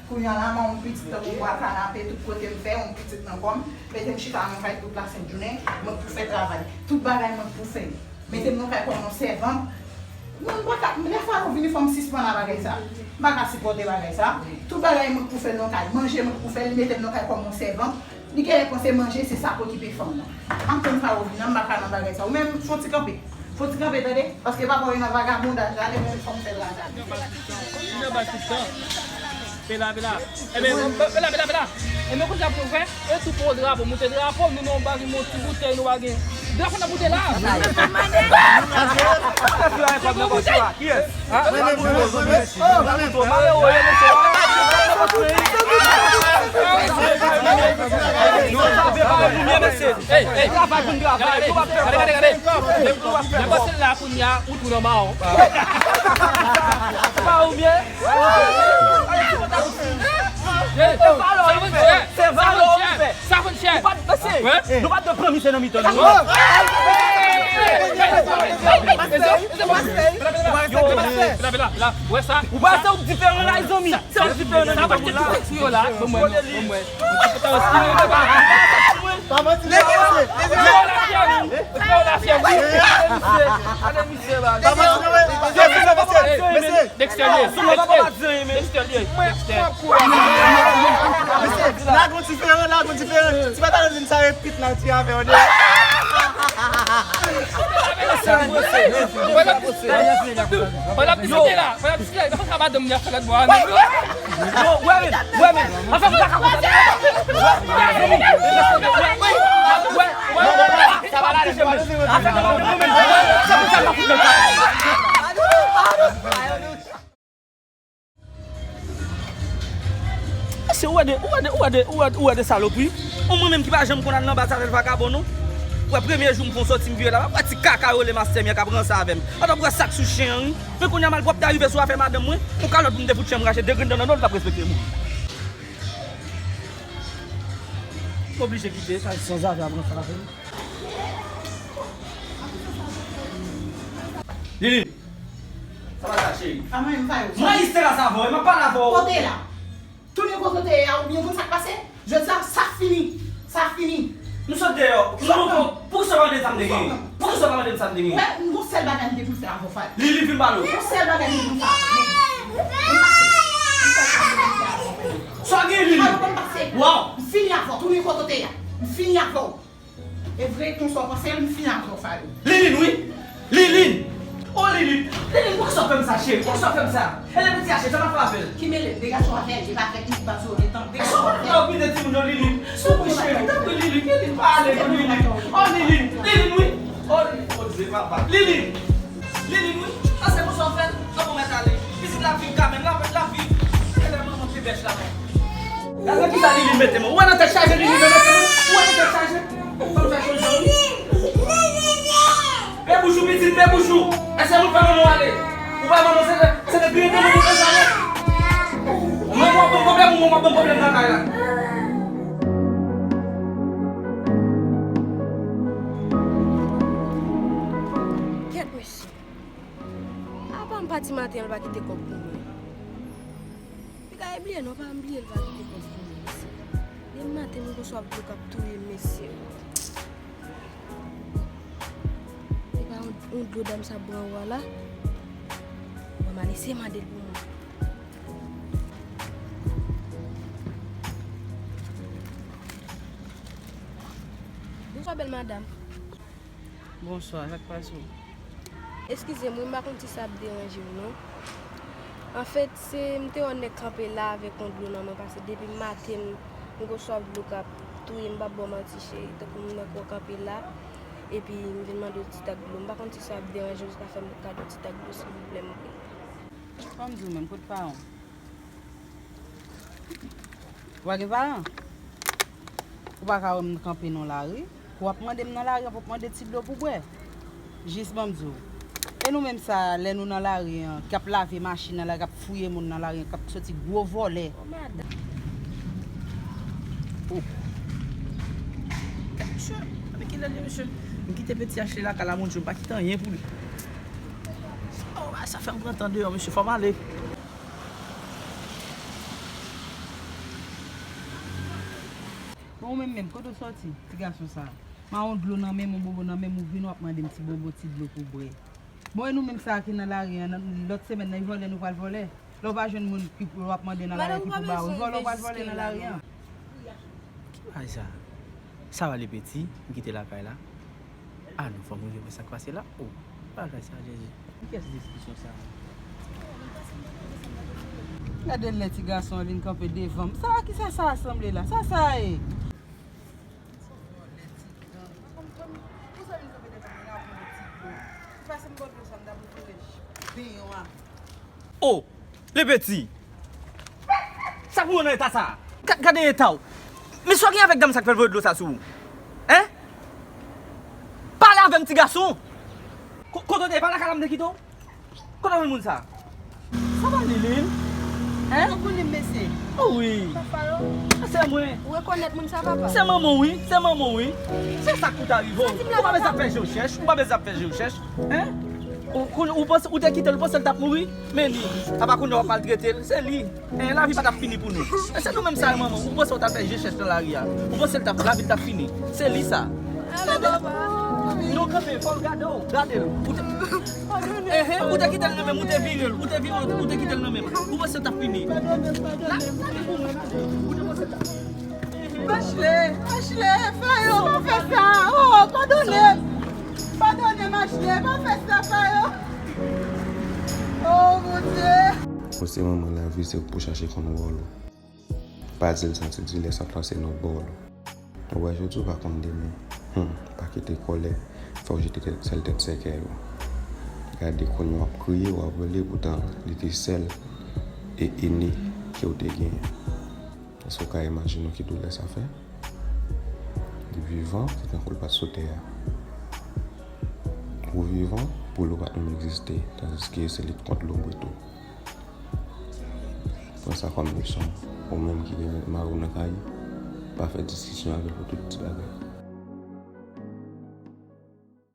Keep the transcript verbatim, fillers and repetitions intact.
Kounye a la, m a yon pitit tankou bwa kanape, tout kote m fè, yon pitit nan kò m, mete m chita nan kay tout lasent jounen, mwen k pou fè travay. Tout bagay mwen k pou fè. Mete m nan kay kòm yon sèvant. Mwen, m pa ka, dèfwa yo vini fò m sispann a bagay sa. M pa ka sipòte bagay sa. Tout bagay mwen k pou fè l nan kay. Manje mwen k pou fè l, li mete m nan kay kòm yon sèvant. Li genlè panse manje se sa k okipe fanm nan. M ap tann sa yo vin nan, m pa ka nan bagay sa. Ou menm, fò ti kanpe. Fò ti kanpe, tande? Paske papa w nan vagabondaj la, li menm fò m fè l raje. Li nan bal tout tan. Pe la, pe la. Enben, pe la, pe la, pe la. Enben, kounye a pou nou fè, e tou pran drapo, moute drapo, nou nan yon bagay, yon ti boutèy, nou pa gen. Drapo n ap moute la. Kiyès? Travay pou n travay. Gade, gade, gade, gade. Lè pase la kounye a, ou tou nan mawon. Pa ou byen? Se valo ou fè. Sa vann chè. Nou pa t pase. Nou pa t pran misye nan mitan nou. Ou pa se ou diferan la, zanmi. Se ou diferan nan mitan moun la. Sa pa te tou sou yo la. Bon, mwen, bon, mwen. Pa manti, mesye. Mesye, mesye. Dexter, mesye. Dexter, mesye. Dexter, mesye. Mesye, lagon diferan, lagon diferan. Ti pa ta vin sa repit la, ti avè w de. Pandan piskite la, pandan piskite la, sa madanm li ap fè lòt bò a. Yo, wè men, wè men. Anfen, m pa ka konsa. Wè, wè, wè. Sa va la, se mwen. Anfen, se pou sa m ap fout nan kay. Mesye, ou wè de, ou wè de, ou wè de, ou wè, ou wè de salopri. Ou mwen menm ki pa janm konn al nan bal sa avèk vagabon, non. Ou wè premye jou m fon sòti m vire la, wè ti kaka yo le mastè m k ap ranse avè m. Pandan w wè sak sou chen an, wi. Men kounye a malpwòpte a rive sou afè madanm mwen, yon kalòt pou m te fout chen m rache de grenn dan nan do l, l t ap respekte m. M oblije kite, sa sanzave ap ranse avè m. Lili, sa pa sa, cheri. Mwen Estela sa avè w, e m ap pale avè w. Kote la? Tounen kote w te ye a, ou byen konn sa k pase? Jodi a, sa fini. Sa fini. Nou sot deyò. Poukisa w pa mande m sa m te genyen? Poukisa w pa mande m sa m te genyen? Wè, m gon sèl bagay m te pou fè avè w, Fally. Lili, vin pale w. Gon sèl bagay m te pou fè avè w. Sa w gen, Lili? Waw! M fini avè w. Tounen kote w te ye a. M fini avè w. E vre, konsa w panse l, m fini avè w, Fally. Lilin, wi. Lilin. O Lilin. Lilin, poukisa w fè m sa, cheri? Poukisa w fè m sa? E lè piti a, cheri, sa m ap fè avè l? Ki mele m? Degaje w avè l, e pa fè ki baz yo gentan. Degaje w avè l. Sa w ap fè timoun yo, Lilin? Souple, cheri, tanpri, Lilin. Lilin, pa ale non, Lilin. O Lilin. Lilin, wi. O Lilin. O Dye, papa. Lilin. Lilin, wi. Sa se konsa w fè l? An bon, mèt ale. Pitit la ap viv kanmenm, l ap, l ap viv. E lè manman te bèch la. Gade nan kisa Lilin mete mwen. Ou wè nan tèt chaje Lilin mete mwen? Ou wè nan tèt chaje? Fò m chache yon jan, wi. Pe bouch ou, pitit, pe bouch ou. Èske nou fè manman w ale? Ou pa manman, se de, se de griyen manman w bezwen ale. Manman w ap ban m pwoblèm, ou manman w ap ban m pwoblèm nan kay la. Kèt mesye. Apa m pati maten an, l pa kite kòb pou mwen? Piga e bliye non, pa m bliye l pa kite kòb pou mwen, mesye. Depi maten m gon swaf dlo k ap touye m, mesye. E pa yon, yon dlo dam sa bran wa la. Bon, m al eseye mande l pou mwen. Bonswa, bèl madanm. Bonswa, sa k pase w? Eskize m, wi, m pa konn si sa ap deranje w, non. Anfèt, se m te wè w nèk kanpe la avèk yon dlo nan men, paske depi maten m, m gon swaf dlo k ap touye m, m p ap ba w manti, cheri. Tankou m wè w kanpe la, epi m vin mande w ti tak dlo. M pa konn si sa ap deranje w, ou ka fè m kado ti tak dlo, silvouplè, m priye. Ban m di w menm, kote paran w? Ou pa gen paran? Ou pa ka wè m kanpe nan lari? Pou w ap mande m nan lari an pou w mande ti dlo pou bwè? Jis ban m di w. E nou menm sa, lè nou nan lari an, k ap lave machin nan la, k ap fouye moun nan lari an, k ap soti gwo vòlè. O madanm. O. Gad mesye, men kilè l ye, mesye? M kite peti achte lakay la, mon Dieu, m pa kite anyen pou li. O, sa fè m pran tan deyò, mesye, fò m ale. Ou menm menm, kote w sòti, ti gason sa a? Mawon dlo nan men m, yon bonbon nan men m, ou vin w ap mande m ti bonbon, ti dlo pou bwè. Bon, e nou menm sa a ki nan lari a, nan, lòt semèn nan, e vòlè nou pral vòlè? Lè w pa jwenn moun ki pou w ap mande nan lari a ki pou ba ou, e vòlè w pral vòlè nan lari a? Ki bagay sa? Sa va, Lepeti? M kite lakay la. Ah non, fò m rive wè sa k pase la. Oh, bagay sa, Jezi. Kiyès diskisyon sa a? Gade lè ti gason an vin kanpe devan m. Sa a, kisa sa a sanble la? Sa sa a ye? Ti vòlè, ti gang. Pou sa vin kanpe devan m la pou ti gang. Pase m bò dlo sa, m ta pou fè benyon a. Oh! Lepeti! Sa pou w nan eta sa a? Ga-, gade eta w! Men sa w gen avèk dam sa k fè l voye dlo sa sou ou? Hein? Pale avè m, ti gason! Ko-, kote w te ye? Pa lakay la m te kite w? Kote w jwenn moun sa a? Sa pa li, Lilin? Hein? Ou konn li, mesye? Oh wi. Sa Fayo? Se mwen. Ou rekonèt moun sa, papa? Se manman w, wi. Se manman w, wi. Se sa k pou ta rive w. Ou pa bezwen ap fè je w chèch. Ou pa bezwen ap fè je w chèch. Hein? Ou, ou, ou panse, ou te kite l, ou panse l t ap mouri? Men li, apa kounye a w ap maltrete l? Se li. Eh, lavi pa t ap fini pou nou. Eh, se nou menm sa, manman. Ou panse w t ap fè je chèch nan lari a? Ou panse l t ap, lavi l t ap fini? Se li sa. Alò, papa. Non, kanpe, fò l gade w. Gade l. Ou te, eh, eh, ou te kite l nan men m, ou te vire l. Ou te vire l, ou te kite l nan men m. Ou panse l t ap fini? La, gade pou mwen, gade. Ou te panse l t ap Ashley, Ashley, Fayo, pa fè sa. Oh, padone m. Padone m, Ashley, pa fè sa, Fayo. Oh, Bondye. Ou se manman lavi, se ou k pou chache konn wòl ou. Pa di l santi di lè sa k lanse nan bòl ou. Ou wè jodi ou pa konn demen. Hmm, pa kite kòlè fè w jete tèt, sèl tèt sèkèy ou. Gade kounye a w ap kriye, w ap rele, poutan li te sèl e ene ke w te genyen. Èske w ka imajine w ki doulè sa fè? Li vivan, se tankou l pa t sou tè a. Ou vivan, pou l ou pa t menm egziste, tandiske se li k kont lonbrit ou. Pran sa kòm leson. Ou menm ki renmen mari w nan kay, pa fè diskisyon avè l pou tout ti bagay.